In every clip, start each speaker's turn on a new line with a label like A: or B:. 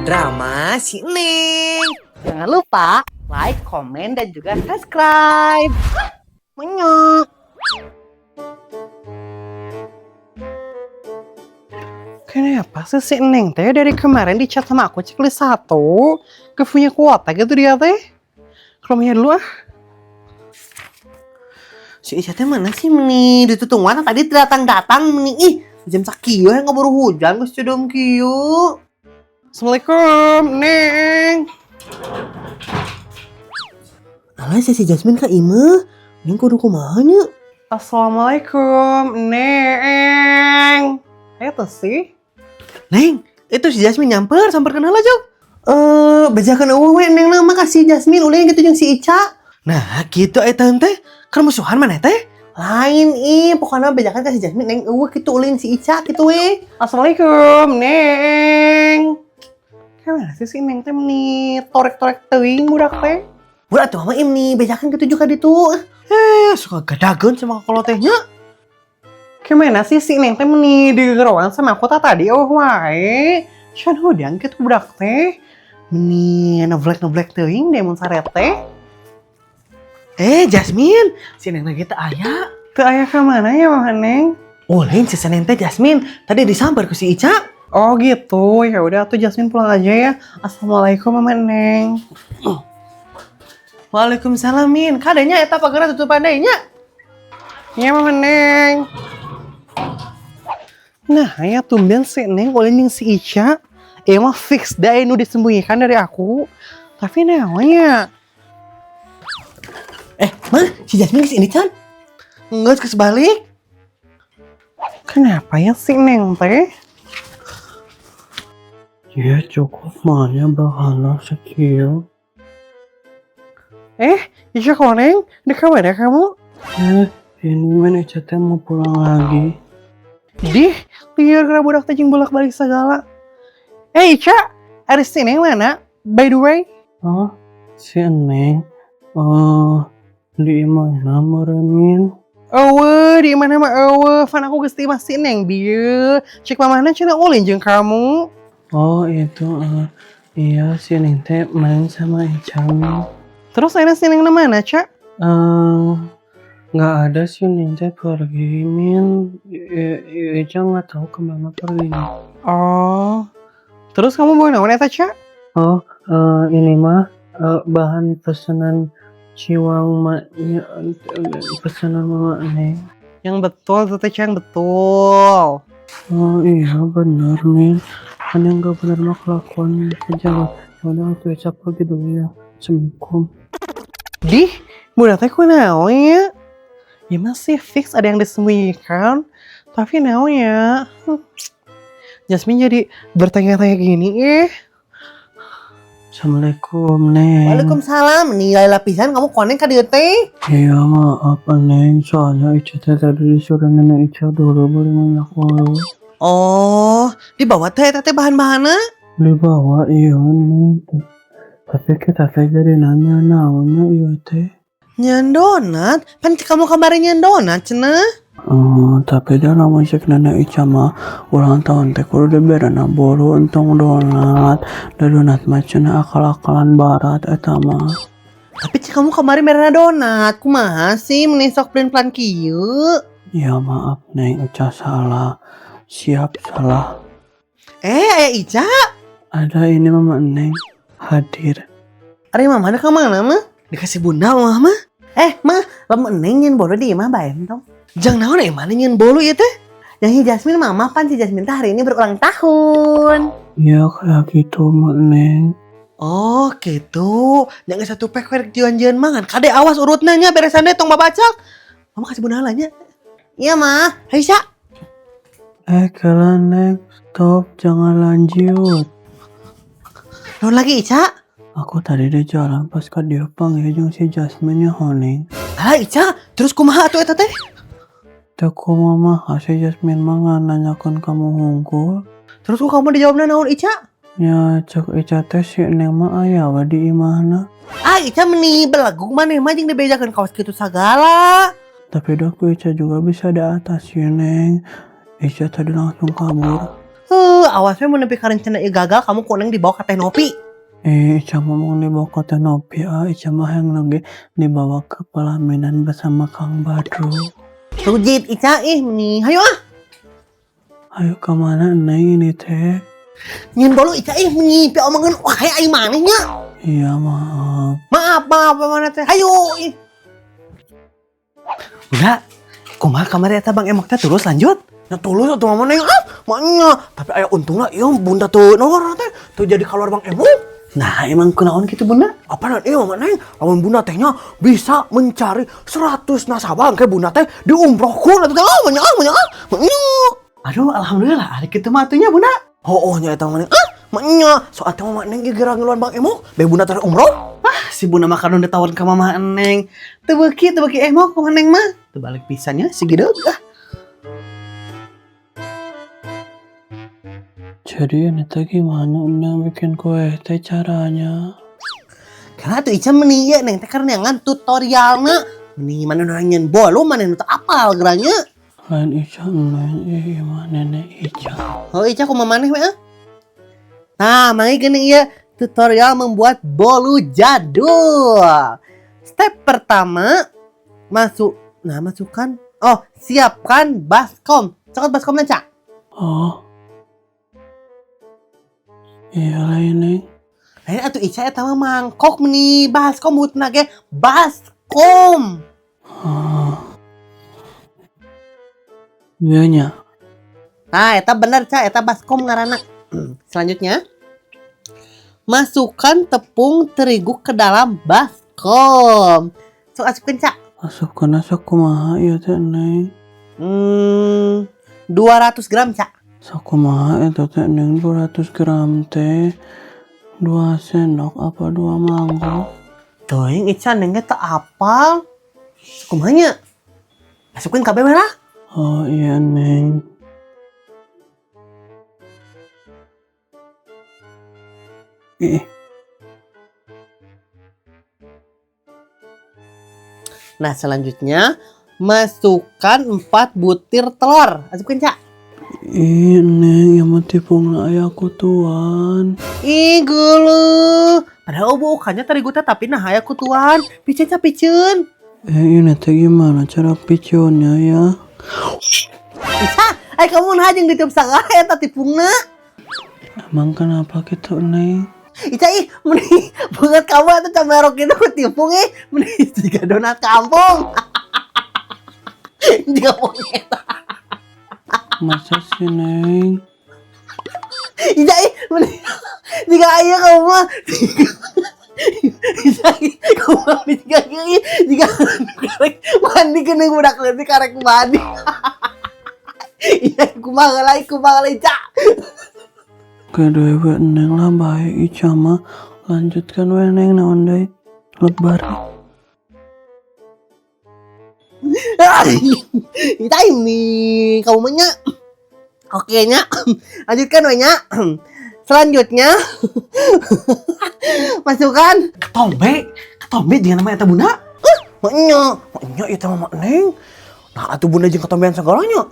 A: Drama si Neng.
B: Jangan lupa like, komen, dan juga subscribe. Menyok. Kenapa sih si Neng teh dari kemarin di chat sama aku checklist satu ke punya kuota gitu dia teh? Ke rumahnya dulu ah.
A: Si Ica teh mana sih meni ditutungwan tadi datang-datang meni, ih, jam sakieu yang keburu hujan geus cedom kieu.
B: Assalamualaikum, Neng.
A: Alah, si Jasmine ka imah. Neng kudu kumaha nya?
B: Assalamualaikum, Neng. Ayo tuh sih.
A: Neng, itu si Jasmine nyamper, samper kenal aja. Eh, bejakeun eueuh we Neng nama kasih Jasmine ulin gitu jeung si Ica. Nah, gitu eta teh. Keur musuhan maneh teh? Lain ih, pokoknya bejakan kasih Jasmine Neng eueuh kitu ulin si Ica gitu we.
B: Assalamualaikum, Neng. Gimana sih si Neng teh meni torek-torek teuing budak teh?
A: Budak atuh mah ini bejakan kitu juga ditu. Eh, suka gadageun sama kalau tehnya.
B: Gimana sih si Neng teh meni digerowan sama aku tadi, oh wae. Can hudang kitu budak teh. Meni neblek-neblek teuing deh mun sare teh.
A: Eh, Jasmine, si Neng lagi teu aya.
B: Teu aya ka mana ya Mama Neng?
A: Ulin si Neng teh Jasmine, tadi disamper ku si Ica.
B: Oh gitu, ya udah tuh Jasmine pulang aja ya. Assalamualaikum, Mama Neng.
A: Waalaikumsalam, Min. Kadenya eta pagerna tutupan deui nya.
B: Iya, Mama Neng. Nah, ya tumben si Neng ulin jeung si Ica. Emang fix dah nu disembunyikan dari aku. Tapi namanya
A: Eh, mah, si Jasmine geus ini can? Enggak, geus balik.
B: Kenapa ya si Neng teh?
C: Ya cukup mana bahala sekian.
B: Eh, Ica koneng, di kamar ya kamu?
C: Eh, ini mana Ica teh mau pulang lagi.
B: Dih, liar kena budak teh jeung bolak-balik segala. Eh, Ica, ada si Neng mana? By the way,
C: Oh, si Neng. Oh, di mana meremin?
B: Eueuh, di mana mah eueuh, pan aku geus ti imah si Neng bieu. Cek mamahna cenah ulin jeung kamu.
C: Oh, itu iya, si Neng teh main sama Ica.
B: Terus akhirnya si Neng mana, Ca?
C: Eh, nggak ada, si Neng teh pergi, Min. Ica nggak tahu kemana perginya.
B: Oh. Terus kamu bawa naon eta, Ca?
C: Oh, ini mah bahan pesanan Ciwang ma, ya, pesanan Mama Neng.
B: Yang betul tuh teh, Ca, yang betul.
C: Oh iya benar, Min. Kan yang gak benar mah kelakuannya aja. Ya udah aku Ica pergi dulu ya. Assalamualaikum.
B: Dih, budak teh kunaon ya? Ya masih fix ada yang disembunyikan. Tapi naon ya? Jasmine jadi bertanya-tanya gini eh.
C: Assalamualaikum, Neng.
A: Waalaikumsalam. Nilai lapisan kamu koneng ka dieu teh.
C: Iya maaf, Neng. Soalnya Ica teh tadi disuruh nenek Ica dulu beli minyak walu.
A: Oh, dibawa teh eta teh bahan-bahanna?
C: Dibawa iya, Neng. Tapi kita teh jadi nanya naonnya iya teh.
A: Nyeun donat? Pan kamu kemarin nyeun donat cenah.
C: Oh, tapi dah lamun cek nenek Ica mah ulang tahun teh kudu diberena bolu entong donat. Da donat mah cenah akal-akalan barat eta mah.
A: Tapi cek kamu kemarin merena donat. Kumaha sih meni sok plan-plan kieu?
C: Ya maaf, Neng, Ica salah. Siap salah.
A: Eh, aya Ica.
C: Ada ini Mama Neng hadir.
A: Ari mama ada kemana mah? Dikasih bunda mama mah. Eh, mah, lamun Neng nyeun bolu di imah bae entong. Jang naon eh mana nyeun bolu ieu teh? Yang si Jasmine mama pan si Jasmine teh hari ini berulang tahun.
C: Ya kayak gitu, Mak Neng.
A: Oh gitu. Jangan satu pek werek jiwan-jiwan mangan. Kade awas urutna nya beresan deh tong babacak. Mama kasih bunda nya. Iya mah. Hayu Sya.
C: Eh kalian Neng, stop jangan lanjut.
A: Naon lagi, Ica?
C: Aku tadi di jalan pas ke dia panggil jeung si Jasmine nya honing.
A: Ah Ica, terus kumaha atuh eta teh?
C: Teh kumaha si Jasmine mah ngan nanyakeun kamu hungkul.
A: Terus ku kamu dijawabna naon, Ica?
C: Ya cek Ica teh si Neng mah aya we di imahna.
A: Ah Ica meni belegug maneh mah jeung dibejakeun kawas kitu sagala.
C: Tapi dah ku Ica juga bisa diatasi, Neng. Ica tadi langsung kabur.
A: Heuh, awas we mun nepi ka rencana ieu gagal, kamu ku Neng dibawa ka Teh Nopi.
C: Eh, Ica mah mau dibawa ke Teh Nopi, ah. Ica mah yang lagi dibawa ke pelaminan bersama Kang Badru.
A: Rujit Ica, ih, meni. Hayo ah.
C: Ayo kemana, Neng, ini teh?
A: Nyieun bolu, Ica, ih, meni piomongeun wae aing maneh nya.
C: Iya, maaf.
A: Maaf, maaf mana teh. Hayo ih.
B: Bunda, kumaha kamari eta Bang Emok teh, terus lanjut?
A: Ya tulus atuh, Mama Neng, ah, maknya. Tapi aya untungna ieu Bunda tuh naon teh tuh jadi keluar Bang Emok.
B: Nah, emang kunaon gitu, Bunda?
A: Apa nan ieu, Mama Neng? Lamun Bunda tehnya bisa mencari 100 nasabah ke Bunda teh diumrohkeun atuh teh, ah, banyak, ah, banyak, ah, maknya.
B: Aduh, alhamdulillah ari kitu mah atuh nya, Bunda.
A: Oh, oh nya eta, Mama Neng. Ah, maknya. Soal teh Mama Neng ge geura ngiluan Bang Emok, be Bunda teh umroh.
B: Ah, si Bunda mah kan udah tawaran ke Mama Neng. Teu beuki, teu beuki emok Mama Neng mah. Teu balik pisannya si Gideug ah.
C: Jadi ini teh gimana, Neng, bikin kue teh caranya?
A: Karena tuh Ica meni ieu Neng teh keur neangan tutorialna. Meni mana nu nyieun bolu, mana nu teu apal geranya.
C: Lain Ica, Neng, ih, mah nenek Ica.
A: Oh, Ica kumaha maneh we ah? Nah, mangi geuning ieu tutorial membuat bolu jadul. Step pertama, masuk, nah, masukkan, oh, siapkan baskom. Cokot baskomna, Ca.
C: Oh. Iya lain, Neng.
A: Lain atuh Ica, eta mah mangkok, meni baskom hutna ge baskom.
C: Oh. Iya nya.
A: Nah, eta bener, Ca, eta baskom ngaranna. Selanjutnya, masukkan tepung terigu ke dalam baskom. Sok asupkeun, Ca.
C: Asupkeun sakumaha ieu teh, Neng?
A: 200 gram, Ca.
C: Sakumaha eta teh, Neng, 200 gram teh? 2 sendok apa 2 mangkok?
A: Teuing Ica, Neng ge teu apal. Kumaha nya? Asupkeun kabeh we lah.
C: Oh iya, Neng. Ih.
A: Nah, selanjutnya masukkan 4 butir telur. Asupkeun, Ca.
C: Ih, Neng, yang mah tipungna aya kutuan.
A: Ih, geuleuh. Padahal bukannya terigu teh, tapi nah aya kutuan. Piceun, Ca, piceun.
C: Eh, ini teh gimana cara piceunnya ya?
A: Ica, ai kamu nah jeung ditiup sagala eta tipungna.
C: Emang kenapa gitu, Neng?
A: Ica ih, meni banget kamu atau camerok itu ku tipung ih, meni jiga donat kampung. Jiga monyet.
C: Masa sih, Neng?
A: Ica ih, meni jiga aya kamu mah. Ica ih, kamu mah jiga ieu jiga karek mandi geuning budak leutik karek mandi. Iya, kumaha heula, kumaha heula, Ica.
C: Kedua we, Neng, lah bae Ica mah. Lanjutkan we, Neng, naon deui? Lebar.
A: Ica ini kamu mah nya. Oke nya. Lanjutkan we nya. Selanjutnya masukkan
B: Ketombe, ketombe jangan nama eta, Bunda.
A: Maknya, maknya itu mah Neng. Nah, atuh Bunda jeung ketombean segalanya.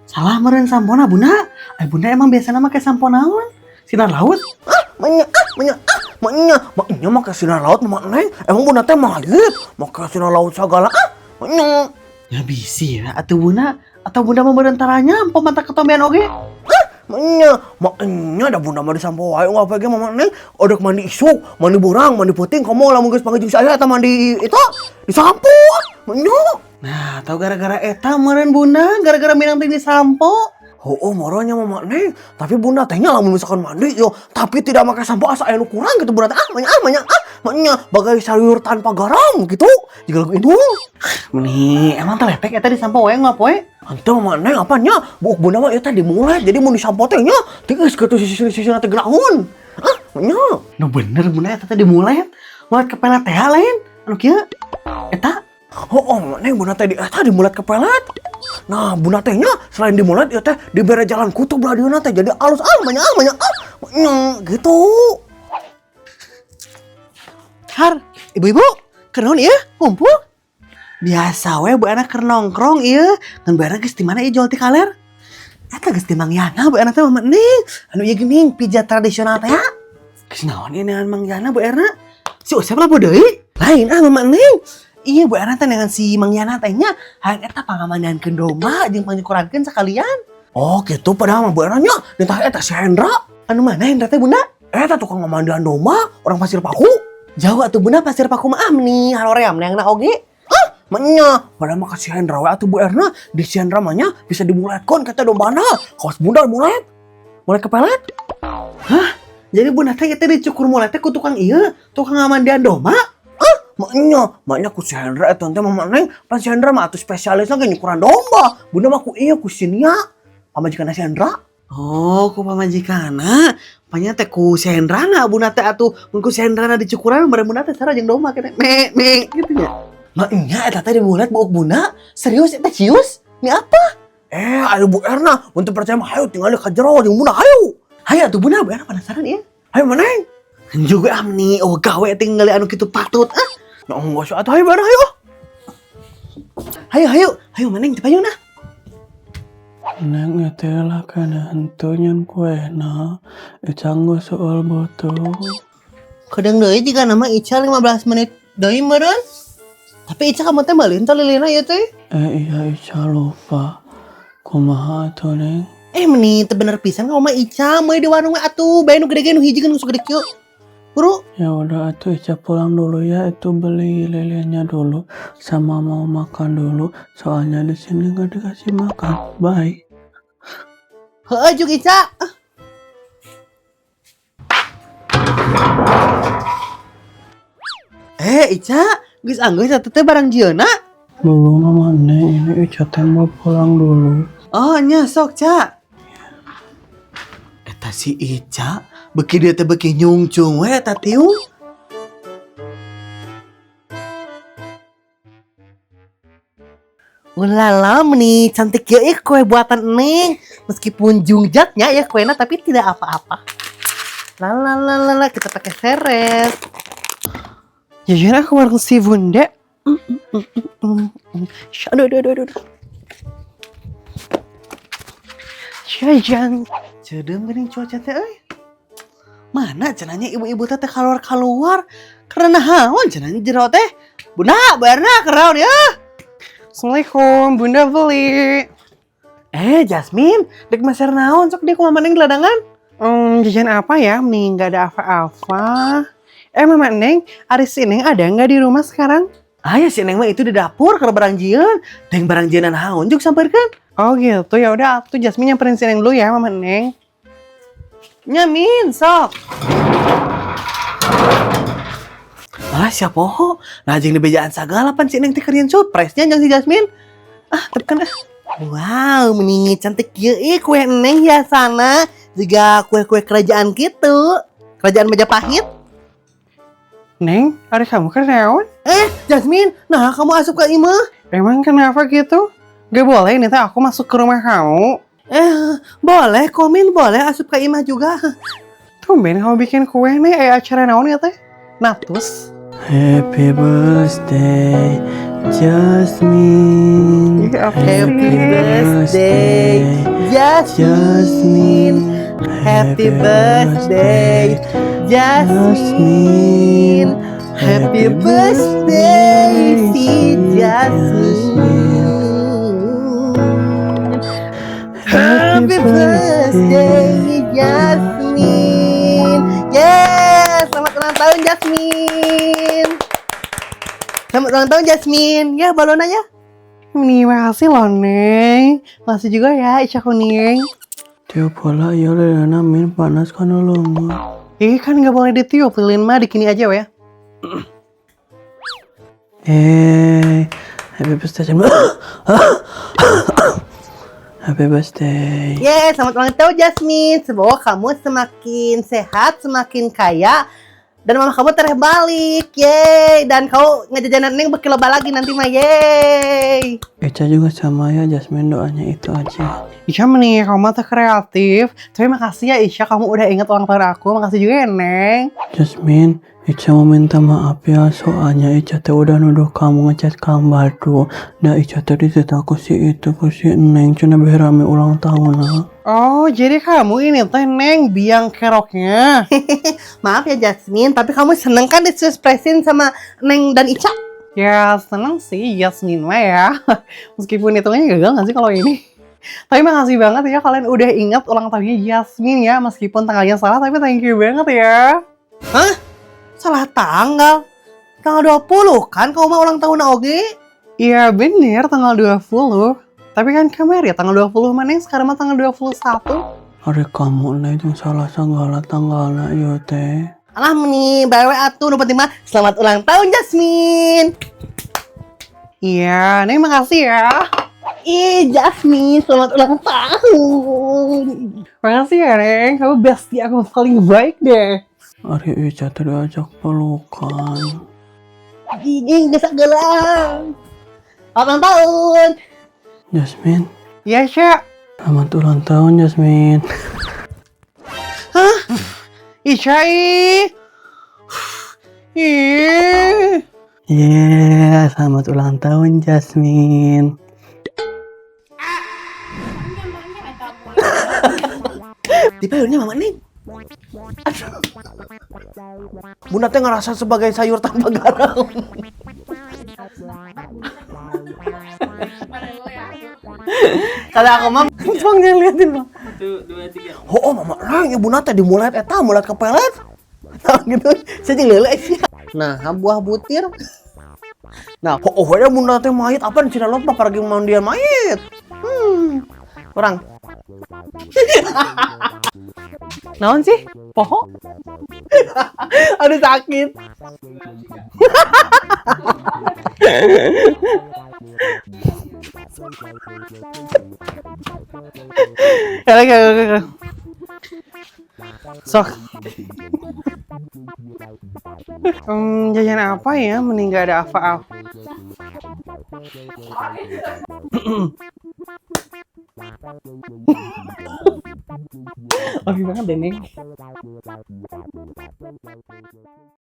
B: Salah meureun sampona, Bunda. Ai Bunda emang biasana make sampo naon? Sinar Laut?
A: Ah, maknya, ah, maknya, ah, maknya, maknya make Sinar Laut, Mak Neng. Emang Bunda teh mayit, make Sinar Laut segala. Ah, maknya.
B: Ya bisi ya atuh, Bunda. Atau Bunda mau berentaranya empo mata ketombean oge?
A: Ah, maknya, maknya da Bunda mah disampo wae ngapa ge, Mama Neng. Odek mandi isuk, mandi burang, mandi peuting, komo lamun geus panggil jeung saya eta mandi itu disampo. Maknya.
B: Nah, tahu gara-gara eta meureun Bunda, gara-gara minang teh disampo.
A: Oh, oh moronya Mama Neng. Tapi Bunda tehnya lamun misalkan mandi yo, tapi tidak pakai sampo asa aya nu kurang gitu Bunda teh. Ah, maknya, ah, maknya, ah, maknya bagai sayur tanpa garam gitu. Jika lagu itu.
B: Meni, emang telepek eta disampo wae ngap we?
A: Ante Mama Neng apanya? Buuk Bunda mah ieu teh dimulai jadi mun disampo teh nya tiis kitu sisi-sisi teh geunahun. Ah, maknya.
B: Nu bener Bunda eta teh dimulai. Mulet kepelet teh lain. Anu kieu? Eta.
A: Oh, oh, Neng, Bunda teh di eta dimulet kepelet. Nah, Bunda teh nya selain dimulet ieu teh dibere jalan kutu belah dieuna teh jadi alus, ah, banyak, ah, banyak, ah, maknya gitu.
B: Har, ibu-ibu, kunaon ieu ngumpul? Biasa we Bu Ana keur nongkrong ieu. Ngan Bu Ana geus di mana ieu jual ti kaler?
A: Eta geus di Mang Yana Bu Erna teh, Mama Neng. Anu ieu geuning pijat tradisional teh ya. Geus naon ieu neangan Mang Yana, Bu Erna? Si Usep lah deui. Lain ah, Mama Neng. Iya, Bu Erna teh neangan si Mang Yana teh nya hayang eta pangamandiankeun domba jeung panyukurankeun sekalian. Oh gitu, padahal mah Bu Erna nya nitah eta si Hendra. Anu mana Hendra teh, Bunda? Eta tukang ngamandian domba, orang Pasir Paku. Jauh atuh, Bunda, Pasir Paku mah ah meni haroream neangna oge. Ah, menya, padahal mah ka si Hendra we atuh, Bu Erna, di si Hendra mah nya bisa dimuletkeun kata dombana. Kawas Bunda mulet. Mulet kepelet. Hah? Jadi Bunda teh itu dicukur mulet teh ku tukang ieu, tukang ngamandian domba? Ah, maknya, maknya ku si Hendra eta teh, Mama Neng, pan si Hendra mah atuh spesialis lagi nyukuran domba. Bunda mah ku ieu, ku si Nia. Pamajikan si Hendra. Oh, ku pamajikanna. Panya teh ku si Hendra na Bunda teh atuh, mun ku si Hendra na dicukuran bareng Bunda teh sarua jeung domba kene. Me me gitu nya. Maknya eta teh dimulet buuk Bunda. Serius eta cius? Ini apa? Eh, ayo Bu Erna, untuk percaya mah hayu tinggal ka jero jeung Bunda hayu. Hayu atuh Bunda, Bu Erna penasaran ya. Hayu maneng. Juga amni, oh gawe tinggal anu kitu patut ah. Ya enggak sih atuh, hayu Bu Erna hayu. Hayu hayu, hayu maneng teu payung nah.
C: Neng, itu lah kana henteu nyeun kuehna. Ica geus soal beuteung.
A: Kadang deui jika nama Ica 15 menit deui meureun. Tapi Ica kamu teh meuli teh lilinna ieu teh.
C: Eh iya, Ica lupa. Kumaha atuh, Neng?
A: Eh, meni teu bener pisan kamu mah, Ica, meuli di warung we atuh, bae nu gede ge nu hiji nu segede kieu. Buru.
C: Ya udah atuh, Ica pulang dulu ya, itu beli lilinnya dulu sama mau makan dulu, soalnya di sini nggak dikasih makan. Bye.
A: Heeh jeung Ica. Ah. Eh, Ica, geus anggeus atuh teh barang jieuna?
C: Belum, Mama Neng, ini Ica teh mau pulang dulu.
A: Oh nya sok, Ca. Eta si Ica, beuki dieu teh beuki nyungcung we eta tiung. Ulala, meni cantik ya ih kue buatan Neng. Meskipun jungjatnya ya kuenya, tapi tidak apa-apa. La la la la la, kita pakai seret.
B: Jujur aku warung si Bunda. Aduh, aduh, aduh, aduh. Jajan.
A: Cedeum geuning cuaca teh euy. Mana cenah nya ibu-ibu teh keluar-keluar karena naon cenah nya jero teh. Bunda, Bu Erna keraun ya.
B: Assalamualaikum, Bunda beli.
A: Eh, Jasmine, dek meser naon sok dia kumaha Neng di ladangan?
B: Jajan apa ya? Nih, nggak ada apa-apa. Eh, Mama Neng, ari si Neng ada nggak di rumah sekarang?
A: Ah ya, si Neng mah itu di dapur keur barang jieun. Teng barang jieunan naon juk sampeurkeun.
B: Oh gitu, ya udah tuh Jasmine nyamperin si Neng dulu ya, Mama Neng.
A: Nyamin sok. Ah, siapa poho? Nah, jeung dibejaan sagala pan si Neng teh keur surprise-nya jeung si Jasmine. Ah, tekan ah. Wow, mending cantik ieu ih kue Neng hiasana juga kue-kue kerajaan gitu. Kerajaan Majapahit.
B: Neng, ada kamu kan naon?
A: Eh, Jasmine, nah kamu asup ke imah.
B: Emang kenapa gitu? Gak boleh nih teh aku masuk ke rumah kamu.
A: Eh, boleh, komin boleh asup ke imah juga.
B: Tumben kamu bikin kue nih, acara naon ya teh? Natus.
C: Happy birthday, Jasmine.
B: Iya, apa
A: Happy birthday, Jasmine. Happy birthday, Jasmine. Happy birthday, si Jasmine. Happy birthday, Jasmine. Yes, selamat ulang tahun, Jasmine. Selamat ulang tahun, Jasmine. Ya, balonnya.
B: Nih, makasih loh, Neng. Makasih juga ya, Ica Kuning.
C: Tiup heula ieu lilinna, min panas kana leungeun.
B: Ih, kan nggak boleh ditiup, lilin mah dikini aja ya.
C: Eh, happy birthday. Happy birthday.
A: Yeay, selamat ulang tahun, Jasmine. Semoga kamu semakin sehat, semakin kaya. Dan mama kamu tereh balik, yeay. Dan kau ngejajanan Neng beki loba lagi nanti mah, yeay.
C: Ica juga sama ya Jasmine, doanya itu aja.
B: Ica nih, kamu tuh kreatif. Tapi makasih ya Ica, kamu udah inget ulang tahun aku. Makasih juga ya, Neng.
C: Jasmine, Ica mau minta maaf ya, soalnya Ica teh udah nuduh kamu ngechat Kang Badru. Nah, Ica teh dititah ku si itu, ku si Neng, cenah beh rame ulang tahun nah.
B: Oh, jadi kamu ini teh Neng biang keroknya.
A: Maaf ya Jasmine, tapi kamu seneng kan disurprisein sama Neng dan Ica?
B: Ya, seneng sih Jasmine mah ya. Meskipun hitungnya gagal gak sih kalau ini? Tapi makasih banget ya kalian udah ingat ulang tahunnya Jasmine ya. Meskipun tanggalnya salah, tapi thank you banget ya.
A: Hah? Salah tanggal? Tanggal 20 kan kamu mah ulang tahun oge?
B: Iya bener, tanggal 20. Tapi kan kemarin ya tanggal 20 mana yang sekarang mah tanggal 21.
C: Ari kamu Neng yang salah segala tanggalna ieu teh.
A: Alah meni, bae atuh nu penting mah selamat ulang tahun Jasmine.
B: Iya, Neng makasih ya.
A: Ih, Jasmine, selamat ulang tahun.
B: Makasih ya, Neng. Kamu bestie aku paling baik deh.
C: Ari Ica teh diajak pelukan.
A: Ih, geus gelang. Selamat ulang tahun.
C: Jasmine,
B: Iya, Cak.
C: selamat ulang tahun Jasmine.
B: Hah? Ica, ih. Ih.
C: Yeah, selamat ulang tahun Jasmine.
A: Di payunnya mama nih. Aduh. Bunda teh ngerasa sebagai sayur tanpa garam. Kalau aku mah,
B: Bang, jangan liatin, Bang.
A: Oh, mama nang ibu teh dimulai eta mulai ke pelet. Nah, gitu. Saya jeung leuleuh sih. Nah, buah butir. Nah, oh, ya bunda teh mayit apa cenah lot mah pergi mandian mayit. Kurang.
B: Naon sih? Poho?
A: Aduh sakit.
B: Oke. Sok. Jajan apa ya? Mending gak ada apa-apa. Oke banget deh, Neng.